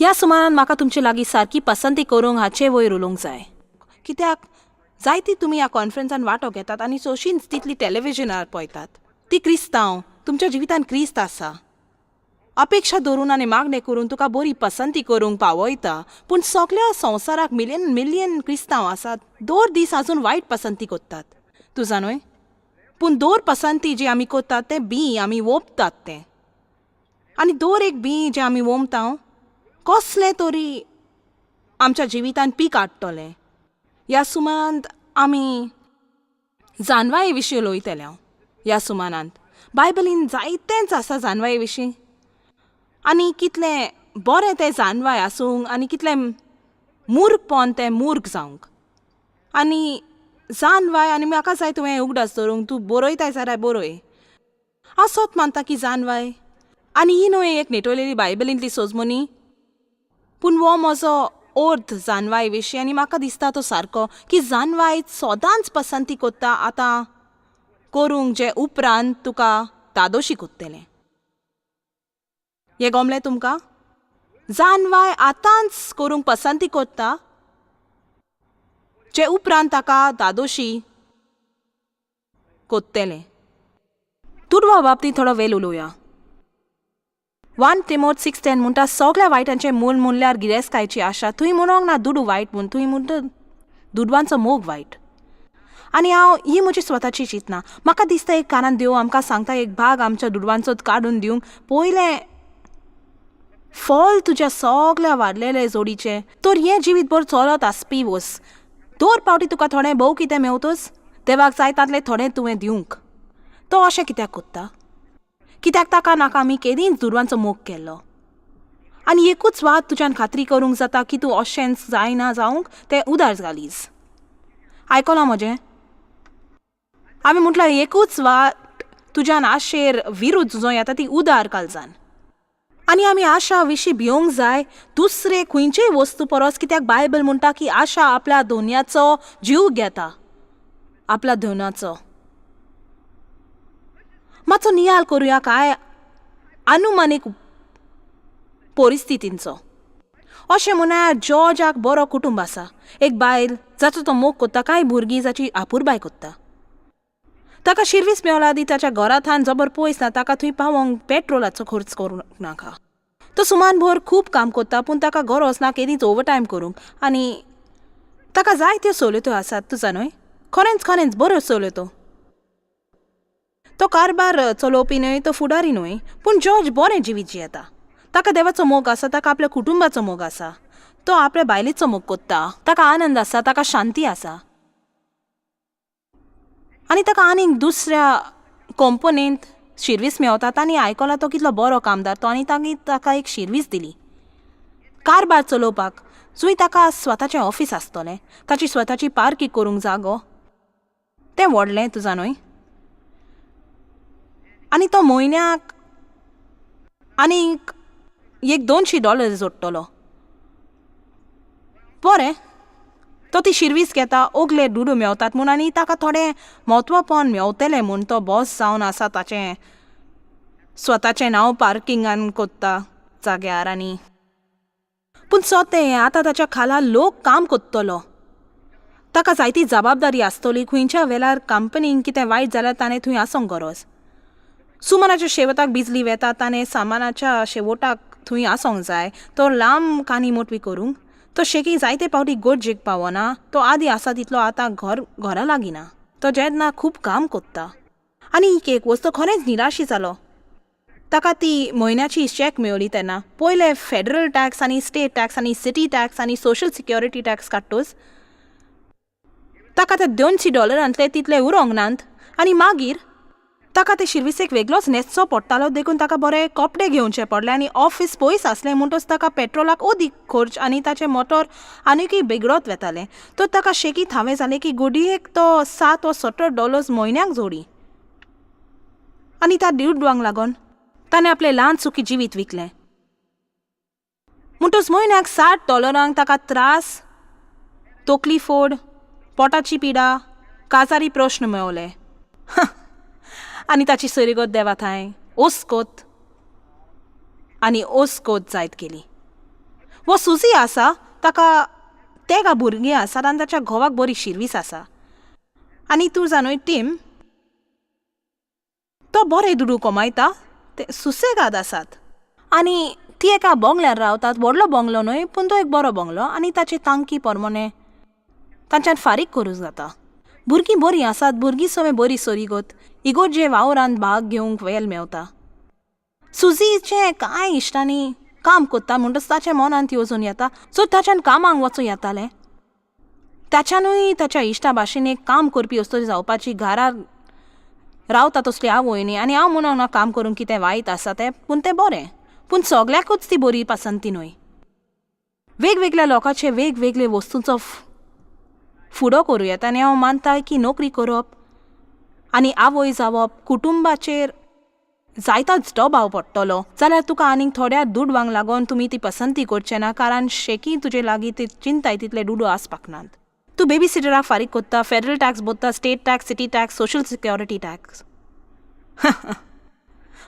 ह्या सुमारान म्हाका तुमचे लागीं सारकी पसंती करूंक हाचे वयर उलोवंक जाय. कित्याक जायती तुमी ह्या कॉन्फरन्सान वांटो घेतात आनी सोशींच तितली टॅलिविजनार पळयतात. ती क्रिस्तांव, तुमच्या जिवितान क्रिस्त आसा. अपेक्षा धरून आनी मागणें करून तुका बरी पसंती करूंक पावयता. पूण सगल्या संवसाराक मिलियन मिलियन क्रिस्तांव आसात, दर दीस आजून वायट पसंती करतात. तूं जाणूय? पूण दर पसंती जी आमी करतात तें बीं आमी वोंपतात तें. आनी दर एक बीं जें आमी वोमता, कसलें तरी आमच्या जिवितान पीक हाडटलें. ह्या सुमारांत आमी जानवाये विशीं उलयतले. हांव ह्या सुमारांत बायबलीन जायतेंच आसा जानवाये विशीं, आनी कितलें बरें तें जानवाय आसूंक आनी कितलें मूर्खपण तें मूर्ख जावंक. आनी जानवाय, आनी म्हाका जाय तुवें उगडास दवरूंक, तूं बरयताय जाल्यार बरय. हांव सोत मानता की जानवाय आनी ही न्हय एक नेटवलेली बायबलींतली सोजमनी, पूण हो म्हजो अर्थ जानवाय विशीं, आनी म्हाका दिसता तो सारको, की जानवाय सदांच पसंती कोत्ता आतां करूंक जे उपरांत तुका दादोशी कोत्तलें. हें गोमलें तुमकां? जानवाय आतांच करूंक पसंती कोत्ता जे उपरांत ताका दादोशी कोत्तेलें. दुडवा बाबतींत थोडो वेळ उलोवया. 1 तिमोत 6:10 म्हणटा, सगळ्या वायटांचें मूल म्हणल्यार गिरेस्तकायेची आशा. थंय म्हणोंक ना दुडू वायट म्हूण, थंय म्हणटा दुडवांचो मोग वायट. आनी हांव ही म्हजी स्वताची चिंतना. म्हाका दिसता एक कानान देव आमकां सांगता एक भाग आमच्या दुडवांचो काडून दिवंक. पयलें फल तुज्या सगल्या वाडलेले जोडीचें, तर हें जिवीत भर चलत आसपी वस. दर पावटी तुका थोडें भोव कितें मेवतच, देवाक जाय तातलें थोडें तुवें दिवंक. तो अशें कित्याक कोत्ता? कित्याक ताका नाका आमी केदींच दुडवांचो मोग केल्लो. आनी एकूच वाद तुज्यान खात्री करूंक जाता की तूं अशेंच जायना जावंक, तें उदार घालीस. आयकलां म्हजें? हांवें म्हटल्यार एकूच वाट तुज्यान आशेर विरुद्ध जो येता ती उदार कालजान. आनी आमी आशा विशीं भिवंक जाय दुसरे खंयचेय वस्तू परस, कित्याक बायबल म्हणटा की आशा आपल्या दोनयाचो जीव घेता, आपल्या धनाचो. मातसो नियाळ करुया काय अनुमानीक परिस्थितींचो. अशें म्हणा, जॉर्जाक बरो कुटुंब आसा, एक बायल जाचो तो मोग कोत्ता, कांय भुरगीं जाची आपुरबाय कोत्ता. ताका शिर्वीस मेवला दी ताच्या घरा थावन जबर पयस ना, ताका थंय पावोंक पेट्रोलाचो खर्च करूंक नाका. तो सुमान भर खूब काम कोत्ता, पूण ताका गरज ना केदींच ओवर टायम करूंक. आनी ताका जायत्यो सवलत्यो आसात, तुजा न्हय? खरेंच खरेंच बऱ्यो सवलत्यो. तो कारबार चलोवपी न्हय, तो फुडारी न्हय, पूण जॉर्ज बरें जिवीत जियेता. ताका देवाचो मोग आसा, ताका आपल्या कुटुंबाचो मोग आसा, तो आपल्या बायलेचो मोग कोत्ता, ताका आनंद आसा, ताका शांती आसा. आनी ताका आनीक दुसऱ्या कंपनींत शिर्वीस मेवता. तांणी आयकलां तो कितलो बरो कामदार तो, आनी तांणी ताका एक शिर्वीस दिली कारबार चलोवपाक, जंय ताका स्वताचें ऑफीस आसतलें, ताची स्वताची पार्किंग करूंक जागो. तें व्हडलें, तुजा न्हय? आनी तो म्हयन्याक आनीक एक $200 जोडटलो. बरें, तो ती शिर्वीस घेता ओगले दुडू मेवतात म्हूण आनी ताका थोडें म्हत्वपण मेवतलें म्हूण. तो बॉस जावन आसा, ताचें स्वताचें नांव पार्किंगान कोत्ता जाग्यार. आनी पूण सोतें आतां ताच्या खाला लोक काम कोत्तलो, ताका जायती जबाबदारी आसतली. खंयच्या वेळार कंपनीन कितें वायट जाल्यार ताणें थंय आसोंक गरज. सुमानाच्या शेवटाक बिजली वेता, ताणें सामानाच्या शेवटाक थंय आसोंक जाय. तो लांब काणी मोटवी करूंक, तो शेकी जायते पावटी गरजेक पावना. तो आदीं आसा तितलो आतां घर घरा लागीना. तो जेन्ना खूब काम कोत्ता आनी एक वस्त, खरेंच निराशी जालो. ताका ती म्हयन्याची चॅक मेवली तेन्ना पयले फेडरल टॅक्स आनी स्टेट टॅक्स आनी सिटी टॅक्स आनी सोशल सिक्युरिटी टॅक्स काडटूच ताका ते $200 तितले उरोंक नात. आनी मागीर ताका ते शिर्विसेक वेगळोच न्हेसचो पडटालो, देखून ताका बरे कपडे घेवचे पडले. आनी ऑफीस पयस आसलें म्हणटच ताका पेट्रोलाक अदीक खर्च आनी ताचें मोटोर आनीकय बेगडत वेतालें. तर ताका शेकी थावें जालें की घडयेक तो 60 वा 70 डॉलर्स म्हयन्याक जोडी. आनी त्या दुडवांक लागून ताणें आपलें ल्हान सुखी जिवीत विकलें. म्हणटच म्हयन्याक $60 ताका त्रास, तकली फोड, पोटाची पिडा, काजारी प्रश्न मेवले. आनी ताची सरिगत देवा थंय ओस्कोत आनी ओस्कोत जायत गेली. वो सुजी आसा, ताका तेगा भुरगीं आसात आनी ताच्या घोवाक बरी शिर्वीस आसा. आनी तूं जाणूय टीम, तो बरे दुडू कमायता, ते सुसेगाद आसात. आनी ती एका बोंगल्यार रावतात, व्हडलो बोंगलो न्हय पूण तो एक बरो बोंगलो आनी ताचे तांकी परमने तांच्यान फारीक करूंक जाता. भुरगीं बरीं आसात, भुरगीं सगळीं बरी सोरीगोत इगोर्जे वावरांत भाग घेवंक वेल मेवता. सुजीचें कांय इश्टांनी काम कोत्ता म्हणटच ताच्या मनांत येवजून येता सो ताच्यान कामांक वचूं येतालें. ताच्यानूय ताच्या इश्टा भाशेन एक काम करपी वस्तू जावपाची, घरा रावता तसली आवय न्ही. आनी हांव म्हणूंक ना काम करूंक कितें वायट आसा तें, पूण तें बरें, पूण सगळ्याकूच ती बरी पसंती न्हय. वेगवेगळ्या लोकांचे वेगवेगळे वस्तूंचो फुडो करूं येता. आनी हांव मानता की नोकरी करप आनी आवय जावप कुटुंबाचेर जायतोच दबाव पडटलो जाल्यार तुका आनीक थोड्या दुडवांक लागून तुमी ती पसंती करचे ना, कारण शेकी तुजे लागीं ती चिंताय तितले दुडू आसपाक नात. तूं बेबी सिटराक फारीक कोत्ता, फेडरल टॅक्स भरता, state tax, city tax, social security tax.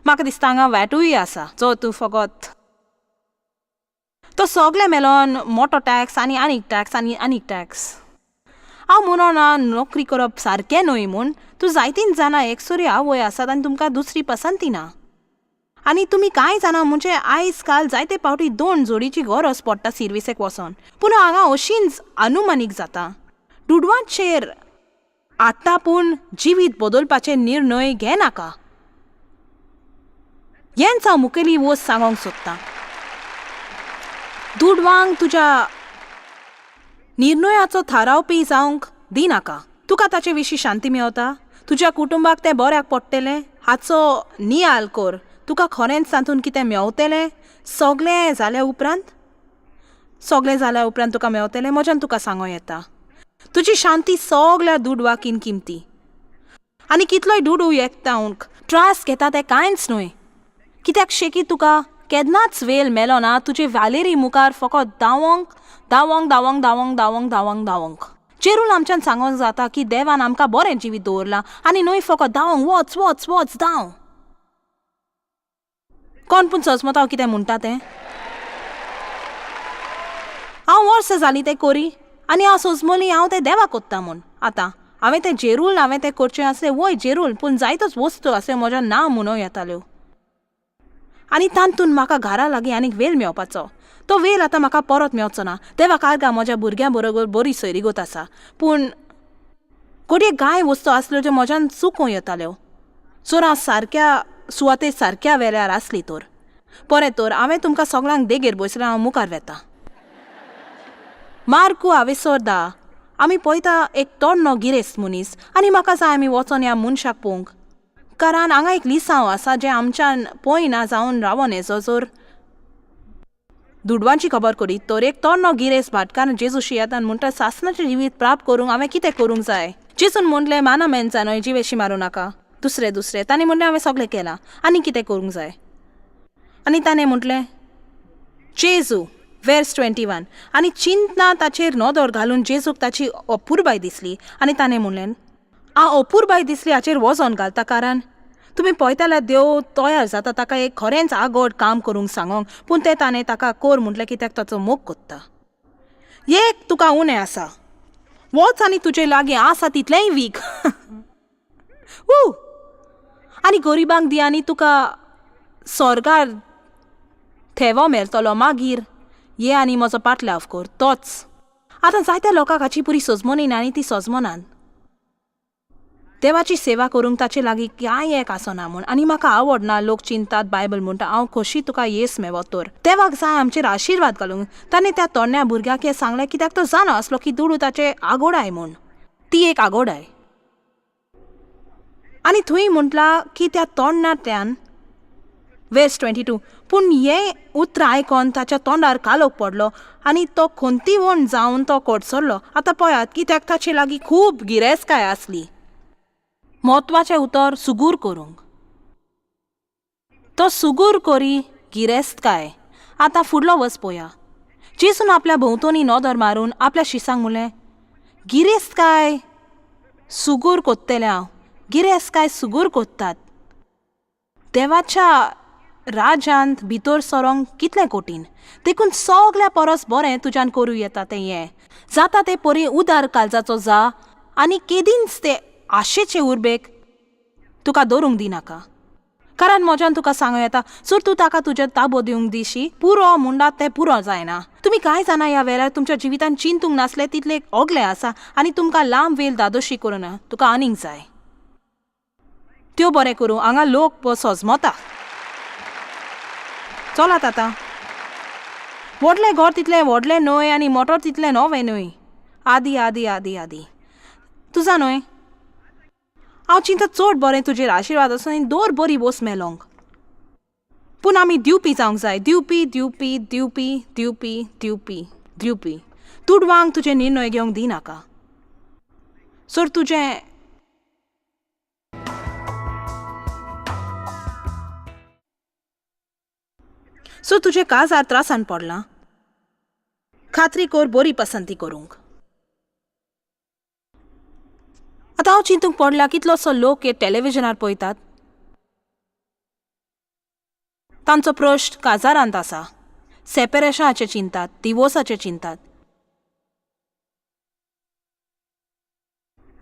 म्हाका दिसता हांगा वॅटूय आसा जो तूं फकत तो सगळे मेलोन मोटो टॅक्स आनी आनीक टॅक्स आनी आनीक टॅक्स. हांव म्हणोना नोकरी करप सारकें न्हय म्हूण, तूं जायतींच जाणां एकसुरी आवय आसात आनी तुमकां दुसरी पसंती ना. आनी तुमी कांय जाणा म्हणजे आयज काल जायते फावटी दोन जोडीची गरज पडटा सिर्विसेक वचोन, पूण हांगा अशींच अनुमानीक जाता. दुडवांचेर आतां पूण जिवीत बदलपाचे निर्णय घेनाका. हेंच हांव मुखेली वस्त सांगोंक सोदतां. दुडवांक तुज्या निर्णयाचो थारावपी जावंक दिनाका. तुका ताचे विशीं शांती मेवता, तुज्या कुटुंबाक तें बऱ्याक पडटलें हाचो नियाल कर. तुका खरेंच तातूंत कितें मेवतलें सगळें जाल्या उपरांत, सगळें जाल्या उपरांत तुका मेवतलें म्हज्यान तुका सांगो येता. तुजी शांती सगळ्या दुडवाकीन किमती. आनी कितलोय दुडू एकठावंक त्रास घेता तें कांयच न्हय, कित्याक शेकी तुका केन्नाच वेल मेलो ना तुजे वालेरी मुखार फकत धांवोंक धांवोंक धांवोंक धांवोंक धांवोंक धांवोंक धांवोंक. चेरून आमच्यान सांगोंक जाता की देवान आमकां बरें जिवीत दवरलां आनी न्हय फकत धांवोंक वच वच वच धांव. कोण पूण सजमता हांव कितें म्हणटा तें. हांव वर्सां जालीं तें कोरी आनी हांव सोजमोली हांव तें देवाक कोत्ता म्हूण. आतां हांवें तें जेरूल, हांवें तें करचें आसलें वय जेरूल, पूण जायत्योच वस्तू आसल्यो म्हज्या ना म्हणूं येताल्यो. आनी तातूंत म्हाका घरा लागीं आनीक वेल मेवपाचो, तो वेल आतां म्हाका परत मेवचो ना. देवाक आर्गां म्हज्या भुरग्यां बरोबर बरी सोयरीगत आसा, पूण घडये कांय वस्तू आसल्यो ज्यो म्हज्यान चुकों येताल्यो. जर हांव सारक्या सुवातेर सारक्या वेळार आसली तर बरें. तर हांवें तुमकां सगळ्यांक देगेर बसयला, हांव मुखार वेता. मार्कू हांवेसर दा आमी पळयता एक तोडणो गिरेस्त मनीस आनी म्हाका जाय आमी वचोन ह्या मनशाक पळोवंक, कारण हांगा एक लिसांव आसा जें आमच्यान पळयना जावन रावोन येजो. जर दुडवांची खबर करीत तर एक तोडणो गिरेस्त भाटकार जेजूशी येता आनी म्हणटा, सासणाचें जिवीत प्राप्त करूंक हांवें कितें करूंक जाय? जेजून म्हणलें, माना मेनचा न्हय, जिवेशी मारूं नाका. दुसरें दुसरें ताणें म्हणलें, हांवें सगळें केलां, आनी कितें करूंक जाय? आनी ताणें म्हटलें, जेजू वेर्स 21, आनी चिंतना ताचेर नदर घालून जेजूक ताची अपुरबाय दिसली आनी ताणें म्हणलें, हांव अपुरबाय दिसली हाचेर वजन घालता, कारण तुमी पळयताल्यार देव तयार जाता ताका एक खरेंच आगोड काम करूंक सांगोंक, पूण तें ताणें ताका कर म्हटलें कित्याक ताचो मोग कोत्ता. एक तुका उणें आसा, वच आनी तुजे लागीं आसा तितलेंय वीक ऊ आनी गरिबांक दी आनी तुका स्वर्गार थेवो मेळटलो. मागीर ये आनी म्हजो पाटलाव कर. तोच आतां जायत्या लोकांक हाची पुरी सजमोनी ना आनी ती सजमोनान देवाची सेवा करूंक ताचे लागीं कांय एक आसना म्हूण. आनी म्हाका आवडना लोक चिंतात बायबल म्हणटा हांव खोशी तुका येस मेवत तर. देवाक जाय आमचेर आशिर्वाद घालूंक. ताणें त्या तरण्या भुरग्याक हें सांगलें कित्याक तो जाणा आसलो की दुडू ताचे आगोडाय म्हूण, ती एक आगोडाय. आनी थंय म्हटलां की त्या तोंडांतल्यान वेर्स 22, पूण हें उतरां आयकोन ताच्या तोंडार कालोख पडलो आनी तो खंतीवण जावन तो कोडसरलो. आतां पळयात कित्याक ताचे लागीं खूब गिरेस्तकाय आसली. म्हत्वाचें उतर सुगूर करूंक, तो सुगूर करी गिरेस्तकाय. आतां फुडलो वस पळोवया. जेजून आपल्या भोंवतणी नदर मारून आपल्या शिसांक म्हणलें, गिरेस्तकाय सुगूर कोत्तले हांव, गिरेस्तकाय सुगूर कोत्तात. देवाच्या राज्यांत भितर सरोंक कितलें कठीण. देखून सगल्या परस बरें तुज्यान करूं येता तें हें, जाता ते परी उदार काळजाचो जा आनी केदींच ते आशेचे उर्बेक तुका दवरूंक दिनाका. कारण म्हज्यान तुका सांगूं येता, सर तूं ताका तुजें ताबो दिवंक दिशी, पुरो म्हणटात तें पुरो जायना. तुमी कांय जाणां ह्या वेळार तुमच्या जिवितान चिंतूंक नासलें तितलें ओगलें आसा आनी तुमकां लांब वेळ दादोशी करूं तुका आनीक जाय. त्यो बरें करूं, हांगा लोक सजमता. चलात आतां. व्हडलें घर तितलें व्हडलें न्हय आनी मोटर तितलें नवें न्हय. आदी आदी आदी आदी तुजा न्हय. हांव चिंता चड बरें तुजेर आशिर्वाद आसूं आनी दवर बरी बस मेलोंक. पूण आमी दिवपी जावंक जाय. दिवपी दिवपी दिवपी दिवपी दिवपी दिवपी. तुडवांक तुजें निर्णय घेवंक दिनाका. सर तुजें सो तुजें काजार त्रासान पडलां, खात्री कर बरी पसंती करूंक. आतां हांव चिंतूंक पडलां कितलोसो लोक हे टॅलिविजनार पळयतात, तांचो प्रश्न काजारांत आसा, सेपेरेशनाचें चिंतात, डिवोर्साचें चिंतात.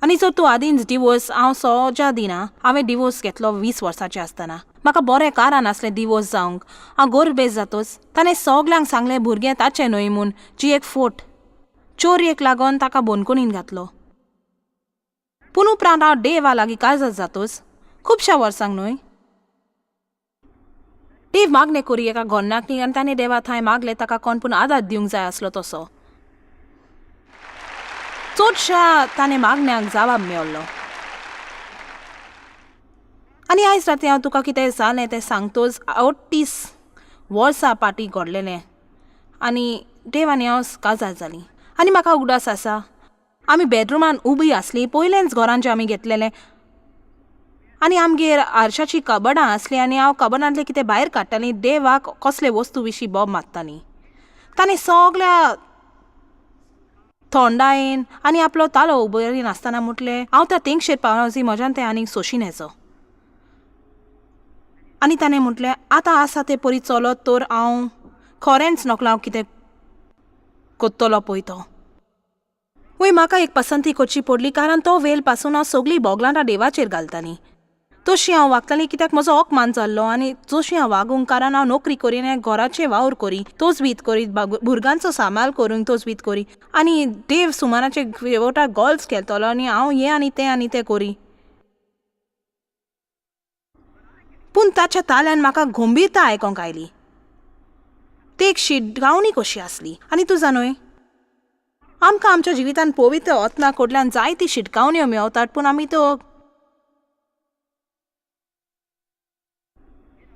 आनी जर तूं आदींच डिवोर्स, हांव सोज्या दिना, हांवें डिवोर्स घेतलो 20 वर्सांचें आसतना. म्हाका बरें कारण आसलें डिवोर्स जावंक. हांव गोरबेज जातोच ताणें सगल्यांक सांगलें भुरगें ताचें न्हय म्हूण, जी एक फोट चोरयेक लागून ताका बंदखणीन घातलो. पूण उपरांत हांव देवा लागीं काजार जातोच खुबश्या वर्सांक न्हय. देव मागणें करी एका गोन्नाक न्ही, आनी ताणें देवा थंय मागलें ताका कोण पूण आदार दिवंक जाय आसलो तसो. चडश्या ताणें मागण्याक जवाब मेळ्ळो. आनी आयज राती हांव तुका कितें जालें तें सांगतोच. 38 वर्सां फाटीं घडलेलें आनी देव आनी हांव काजार जालीं. आनी म्हाका उगडास आसा, आमी बेडरुमान उबी आसली, पयलेंच घरान जें आमी घेतलेलें, आनी आमगेर आरशाची कबडां आसलीं आनी हांव कबडांतलें कितें भायर काडटालीं, देवाक कसले वस्तू विशीं बोब मारतालीं. ताणें सगल्या थोंडायेन आनी आपलो तालो उबरी नासतना म्हटलें, हांव त्या तेंगशेर पावना जी म्हज्यान तें आनीक सोंशीन हेचो. आनी ताणें म्हटलें, आतां आसा ते परी चलत तर हांव खरेंच नकलो हांव कितें कोत्तलो पळय तो. वय म्हाका एक पसंती करची पडली, कारण तो वेल पासून हांव सगळीं बोगलांटां देवाचेर घालतालीं. तशी हांव वागतालीं कित्याक म्हजो अपमान जाल्लो आनी जशी हांव वागूंक कारण हांव नोकरी करी आनी घराचें वावर करी, तोच करी, भुरग्यांचो सांबाळ करूंक तोच करी, आनी देव सुमाराचे वोटाक गोल्फ खेळटलो आनी हांव हें आनी तें आनी तें करी. पूण ताच्या ताल्यान म्हाका गंभीरता आयकोंक आयली. ती एक शिटगावणी कशी आसली. आनी तूं जाणूय, आमकां आमच्या जिवितान पवित्र वतना कडल्यान जायती शिटकावण्यो मेवतात, पूण आमी त्यो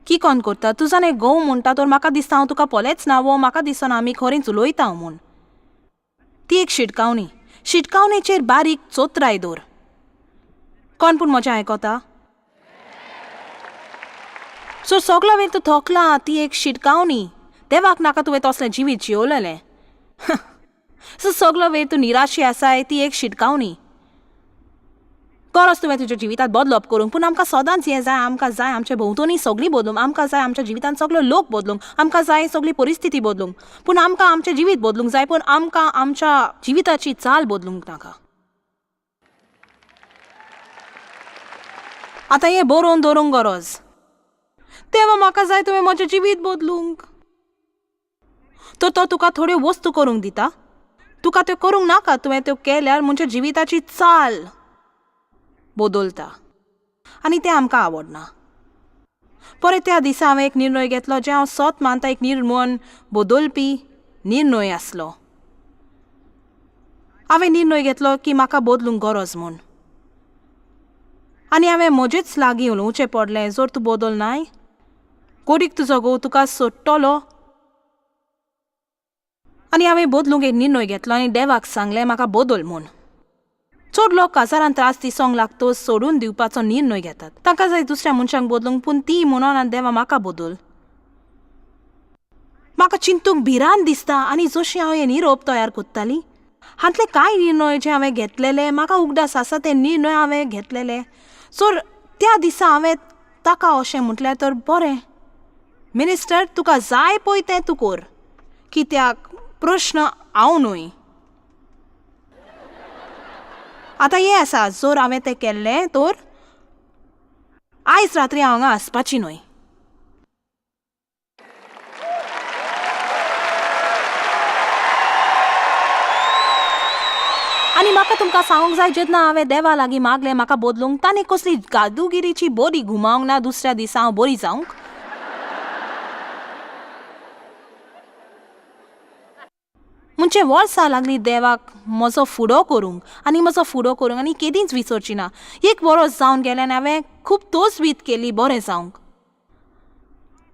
की कोण करता. तूं जाणा घोव म्हणटा तर म्हाका दिसता हांव तुका पळयच ना, वो म्हाका दिसना आमी खरेंच उलयता म्हूण. ती एक शिटकावणी. शिटकावणेचेर बारीक चोत्राय दवर. कोण पूण म्हजें आयकता? सो सगलो वेळ तूं थकला, ती एक शिटकावणी. देवाक नाका तुवें तसलें जिवीत जिवलेलें. सो सगलो वेळ तूं निराशी आसाय, ती एक शिटकावणी. गरज तुवें तुज्या जिवितांत बदलप करूंक, पूण आमकां सदांच हें जाय, आमकां जाय आमच्या भोंवतणी सगळीं बदलूंक, आमकां जाय आमच्या जिवितांत सगलो लोक बदलूंक, आमकां जाय सगळी परिस्थिती बदलूंक, पूण आमकां आमचें जिवीत बदलूंक जाय, पूण आमकां आमच्या जिविताची चाल बदलूंक नाका. आतां हें बरोवन दवरूंक गरज. तेन्ना म्हाका जाय तुवें म्हजें जिवीत बदलूंक. तर तो तुका थोड्यो वस्तू करूंक दिता, तुका त्यो करूंक नाका, तुवें त्यो केल्यार म्हणजे जिविताची चाल बदलता आनी तें आमकां आवडना. परत त्या दिसा हांवें एक निर्णय घेतलो जें हांव सोत मानता एक निर्मण बदलपी निर्णय आसलो. हांवें निर्णय घेतलो की म्हाका बदलूंक गरज म्हूण, आनी हांवें म्हजेच लागीं उलोवचें पडलें, जर तूं बदल नाय कोडीक तुजो घोव तुका सोडटलो. आनी हांवें बदलूंक एक निर्णय घेतलो आनी देवाक सांगलें म्हाका बदल म्हूण. चड लोक काजारान त्रास दिसोंक लागतो सोडून दिवपाचो निर्णय घेतात. तांकां जाय दुसऱ्या मनशांक बदलूंक, पूण ती म्हणून आनी देवा म्हाका बदल. म्हाका चिंतूंक भिरांत दिसता. आनी जशी हांव हे निरोप तयार करताली, हांतले कांय निर्णय जे हांवें घेतलेले म्हाका उगडास आसा ते निर्णय हांवें घेतलेले. सो त्या दिसा हांवें ताका अशें म्हटल्यार तर बरें, मिनिस्टर, तुका जाय पळय तें तूं कोर, कित्याक प्रश्न हांव न्हय. आतां हें आसा, जर हांवें तें केल्लें तर आयज रात्री हांव हांगा आसपाची न्हय. आनी म्हाका तुमकां सांगूंक जाय, जेन्ना हांवें देवा लागीं मागलें म्हाका बदलूंक, ताणें कसली जादुगिरीची बरी घुमावंक ना दुसऱ्या दिसा हांव बरी जावंक. म्हणजे वर्सां लागलीं देवाक म्हजो फुडो करूंक आनी म्हजो फुडो करूंक, आनी केदींच विसरची ना. एक वरोस जावन गेलें आनी हांवें खूब तोजवीत केली बरें जावंक.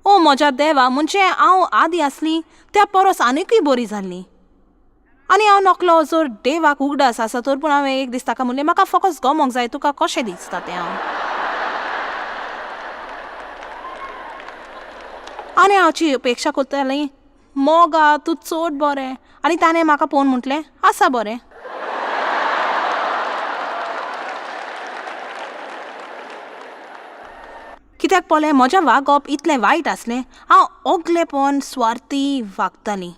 ओ म्हज्या देवा, म्हणजे हांव आदीं आसली त्या परस आनिकूय बरी जाल्ली. आनी हांव नकलो जर देवाक उगडास आसा तर, पूण हांवें एक दीस ताका म्हणलें, म्हाका फकत गमोंक जाय तुका कशें दिसता तें हांव. आनी हांवची अपेक्षा करतालीं, मोगा तूं चड बरें. आनी ताणें म्हाका पळोवन म्हटलें, आसा बरें. कित्याक पळय म्हजें वागप इतलें वायट आसलें, हांव ओगलेपण स्वार्थी वागतालीं.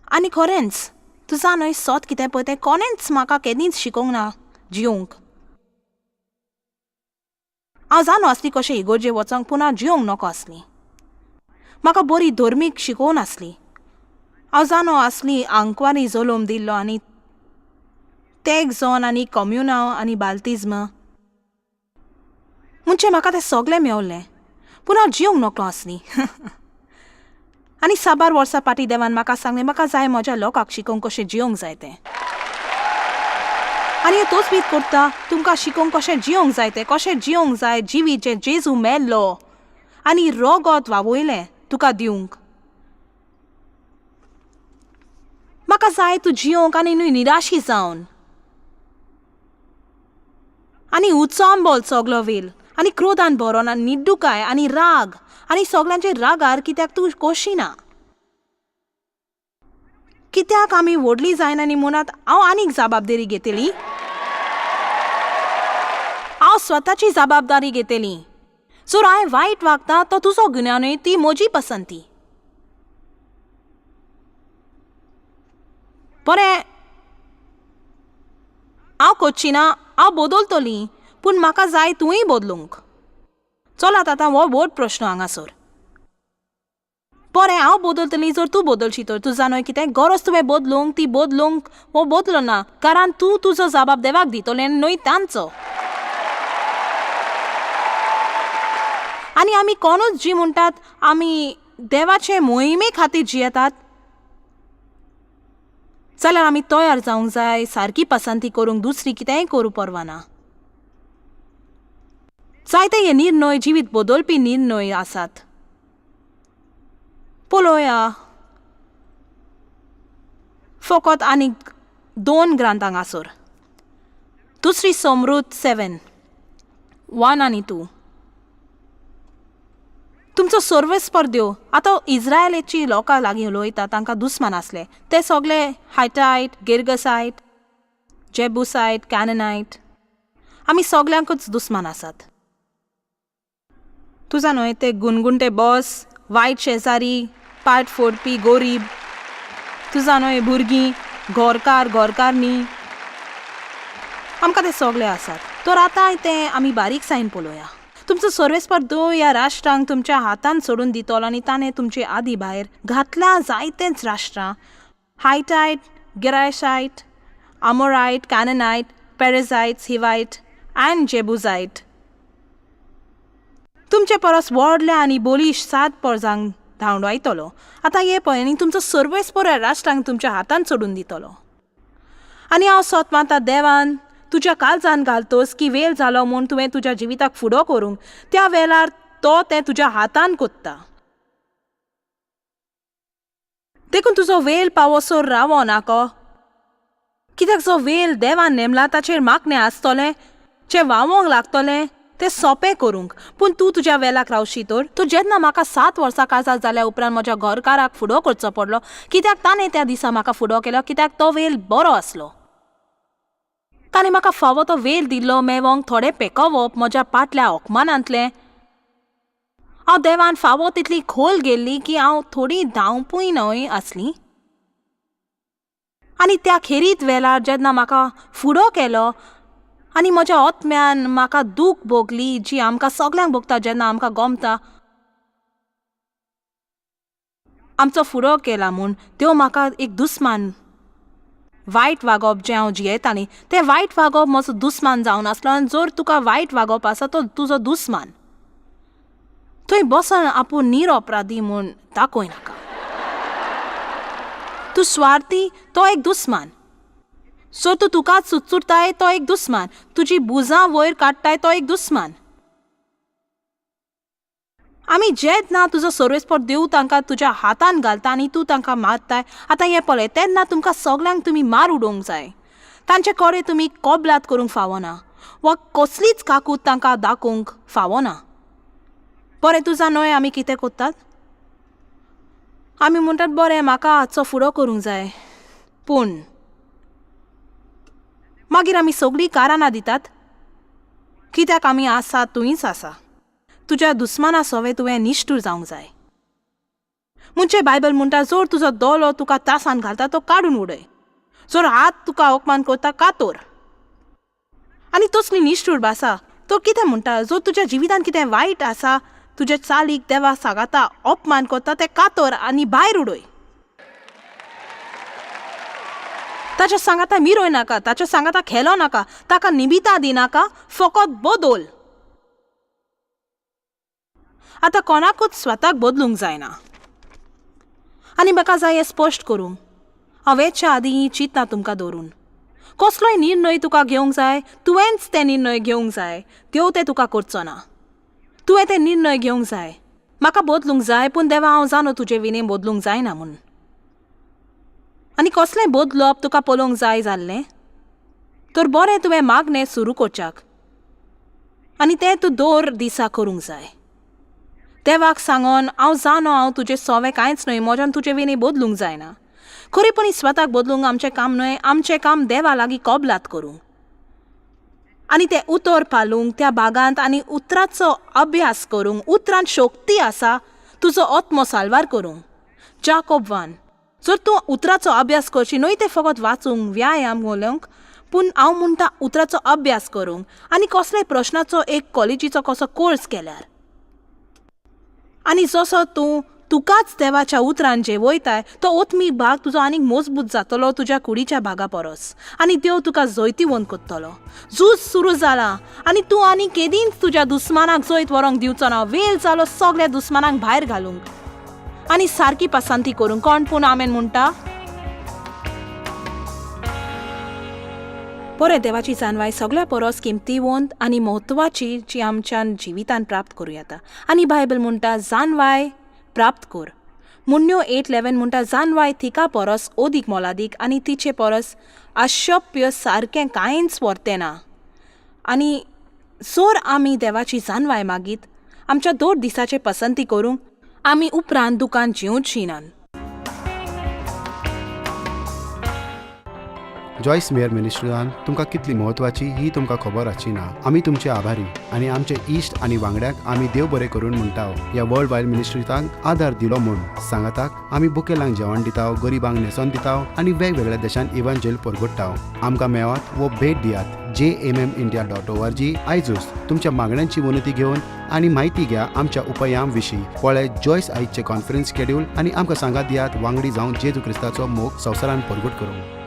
आनी खरेंच तुजा न्हय सत कितें पळय तें कोणेंच म्हाका केदींच शिकोवंक ना जियोंक. हांव जाणो आसली कशें इगोर्जे वचोंक, पूण हांव जियोंक नको आसली. म्हाका बरी धर्मीक शिकोवन आसली. हांव जाणो आसली आंकवारी जलोम दिल्लो आनी तेग जोन आनी कम्युनांव आनी बालतिज्म, म्हणजे म्हाका तें सगळें मेवलें, पूण हांव जियोंक नकळो आसली. आनी साबार वर्सां फाटीं देवान म्हाका सांगलें, म्हाका जाय म्हज्या लोकांक शिकोवंक कशें जियोंक जाय तें. आनी तोच बीत करता तुमकां शिकोवंक कशें जियोंक जाय तें, कशें जियोंक जाय जिवीत जें जेजू मेल्लो आनी रोगोत वावयलें तुका दिवंक. म्हाका जाय तूं जियोंक आनी न्हय निराशी जावन आनी उचांबळ सगलो वेल आनी क्रोधान भरोन आनी निड्डुकाय आनी राग आनी सगल्यांचे रागार, कित्याक तूं कोशिना. कित्याक आमी व्हडली जायना आनी म्हणत हांव आनीक जबाबदारी घेतली, हांव स्वताची जबाबदारी घेतली. जर हांवें वायट वागता तो तुजो गुन्यांव न्हय, ती म्हजी पसंती. बरें, हांव कोच्ची ना, हांव बदलतली, पूण म्हाका जाय तूंय बदलूंक. चलात आतां हो व्हड प्रश्न हांगासर. बरें, हांव बदलतली जर तूं बदलशी तर. तूं जाणो कितें गरज तुवें बदलूंक, ती बदलूंक हो बदलो ना, कारण तूं तुजो जबाब देवाक दितलें न्हय तांचो. आनी आमी कोणूच जी म्हणटात आमी देवाचे मोहिमे खातीर जियेतात जाल्यार आमी तयार जावंक जाय सारकी पसंती करूंक, दुसरी कितेंय करूं परवाना. जायते हे निर्णय जिवीत बदलपी निर्णय आसात. पळोवया फकत आनीक 2 ग्रांथ हांगासर. दुसरी समृद्ध 7:1 आनी 2. तुमचो सर्वेस्पर देव आतां इस्रायलाची लोकां लागीं उलयता, तांकां दुस्मान आसले ते सगळे हायटायट, गिर्गसायट, जेबुसायट, कॅननायट, आमी सगल्यांकूच दुस्मान आसात. तुजा न्हय ते गुणगुणटे बॉस, वायट शेजारी, पाट फोडपी गोरीब, तुजा न्हय भुरगीं, घोरकार, घोरकारनी, आमकां ते सगळे आसात. तर आतां तें आमी बारीकसायेन पळोवया. तुमचो सर्वेस्पर देव ह्या राष्ट्रांक तुमच्या हातान सोडून दितलो आनी ताणें तुमचे आदी भायर घातल्या जायतेच राष्ट्रां, Hittite, Girgashite, Amorite, Canaanite, Perizzites, Hivite and Jebusite. तुमचे परस व्हडल्या आनी बोलीश 7 पोरजांक धांवडायतलो. आतां हे पळय, आनी तुमचो सर्वेस्पर ह्या राष्ट्रांक तुमच्या हातान सोडून दितलो. आनी हांव सोत माता देवान तुज्या काळजान घालतोस की वेळ जालो म्हूण तुवें तुज्या जिविताक फुडो करूंक, त्या वेळार तो तें तुज्या हातान कोत्ता. देखून तुजो वेल पावोसर रावो नाको, कित्याक जो वेल देवान नेमला ताचेर मागणें आसतलें, जें व्हांवोंक लागतलें तें सोंपें करूंक. पूण तूं तुज्या वेलाक रावशी तर. तूं जेन्ना म्हाका 7 वर्सां काजार जाल्या उपरांत म्हज्या घरकाराक फुडो करचो पडलो, कित्याक ताणें त्या दिसा म्हाका फुडो केलो, कित्याक तो वेल बरो आसलो. ताणें म्हाका फावो तो वेल दिल्लो मेवोंक, थोडें पेकोवप म्हज्या पाटल्या अकमानांतलें. हांव देवान फावो तितली खोल गेल्ली की हांव थोडी धांवपूय न्हय आसली. आनी त्या खेरीत वेळार जेन्ना म्हाका फुडो केलो आनी म्हज्या आत्म्यान म्हाका दूख भोगली जी आमकां सगल्यांक भोगता जेन्ना आमकां गोमता आमचो फुडो केला म्हूण, त्यो म्हाका एक दुस्मान वायट वागप जें हांव जियेतालीं तें वायट वागप म्हजो दुस्मान जावन आसलो. आनी जर तुका वायट वागप आसा तो तुजो दुस्मान. थंय बसन आपूण निरअपराधी म्हूण दाखय नाका. तूं स्वार्थी तो एक दुस्मान. सो तूं तुकाच सुचुरताय तो एक दुस्मान. तुजी भुजां वयर काडटाय तो एक दुस्मान. आमी जेन्ना तुजो सर्वेस्पोर देव तांकां तुज्या हातान घालता आनी तूं तांकां मारताय. आतां हें पळय, तेन्ना तुमकां सगल्यांक तुमी मार उडोवंक जाय. तांचे कडेन तुमी कबलात करूंक फावना वा कसलीच काकूत तांकां दाखोवंक फावना. बरें, तूं जाणा न्हय आमी कितें करतात? आमी म्हणटात बरें, म्हाका हाचो फुडो करूंक जाय, पूण मागीर आमी सगळीं कारणां दितात कित्याक आमी आसा थंयच आसा. तुज्या दुस्माना सोवे तुवें निश्ठूर जावंक जाय. म्हणजे बायबल म्हणटा, जर तुजो दोलो तुका त्रासान घालता तो काडून उडय, जर हात तुका अपमान करता कातोर. आनी तसली निश्ठूर भासा तो कितें म्हणटा, जर तुज्या जिवितान कितें वायट आसा तुज्या चालीक देवा सागाता अपमान करता तें कातोर आनी भायर उडय. ताच्या सांगाता मिरोय नाका, ताच्या सांगाता खेलो नाका, ताका निबिता दिनाका, फकत बदल. आतां कोणाकूच स्वताक बदलूंक जायना. आनी म्हाका जाय हें स्पश्ट करूंक, हांव वेच्या आदीं ही चिंतना तुमकां दवरून, कसलोय निर्णय तुका घेवंक जाय तुवेंच ते निर्णय घेवंक जाय, देव ते तुका करचो ना. तुवें ते निर्णय घेवंक जाय. म्हाका बदलूंक जाय, पूण देवा हांव जाणो तुजे विणे बदलूंक जायना म्हूण. आनी कसलें बदलप तुका पळोवंक जाय जाल्लें तर बरें तुवें मागणें सुरू करच्याक आनी तें तूं दर दिसा करूंक जाय. देवाक सांगोन हांव जाणो हांव तुजें सोवें कांयच न्हय, म्हज्यान तुजे विणे बदलूंक जायना. खरेपणी स्वताक बदलूंक आमचें काम न्हय, आमचें काम देवा लागीं कबलात करूंक आनी तें उतर पालूंक त्या बागांत आनी उतराचो अभ्यास करूंक. उतरांत शक्ती आसा तुजो आत्मो साल्वार करूंक. जाकोब 1, जर तूं उतराचो अभ्यास करशी न्हय तें फकत वाचूंक व्यायाम उलोवंक, पूण हांव म्हणटा उतराचो अभ्यास करूंक आनी कसल्याय प्रश्नाचो एक कॉलेजीचो कसो कोर्स केल्यार. आनी जसो तूं तुकाच देवाच्या उतरान जेवयताय तो ओतमी भाग तुजो आनीक मजबूत जातलो तुज्या कुडीच्या भागा परस, आनी देव तुका जैतिवंत करतलो. झूज सुरू जाला आनी तूं आनी केदींच तुज्या दुस्मानाक जैत व्हरूंक दिवचो ना. वेळ जालो सगळ्या दुस्मानाक भायर घालूंक आनी सारकी पसंती करूंक. कोण पूण आमेन म्हणटा? बरें, देवाची जानवाय सगळ्या परस किमतीवंत आनी म्हत्वाची जी आमच्या जिवितान प्राप्त करूं येता. आनी बायबल म्हणटा जानवाय प्राप्त कर. मुन्न्यो 8:11 म्हणटा जानवाय थिका परस ओदीक मोलादीक आनी तिचे परस अशप्य सारकें कांयच व्हरतें ना. आनी जर आमी देवाची जानवाय मागीत आमच्या दर दिसाचे पसंती करूंक आमी उपरांत दुकान जिवची नात. जॉयस मेयर मिनिस्ट्रीन तुमकां कितली म्हत्वाची ही तुमकां खबर आसची ना. आमी तुमचे आभारी आनी आमचे इश्ट आनी वांगड्यांक आमी देव बरें करून म्हणटा ह्या वर्ल्ड वायड मिनिस्ट्रीतांक आदार दिलो म्हूण. सांगाताक आमी बुकेलांक जेवण दिता, गरिबांक न्हेसोन दिता आनी वेगवेगळ्या देशांत इव्हांजेल परगट्टा. आमकां मेळात वो भेट दियात jmmindia.org. आयजूच तुमच्या मागण्यांची विनंती घेवन आनी म्हायती घ्या आमच्या उपायां विशीं. पळय जॉयस आयजचे कॉन्फरन्स शेड्यूल आनी आमकां सांगात दियात वांगडी जावन जेजू क्रिस्ताचो मोग संवसारान परगट करूंक.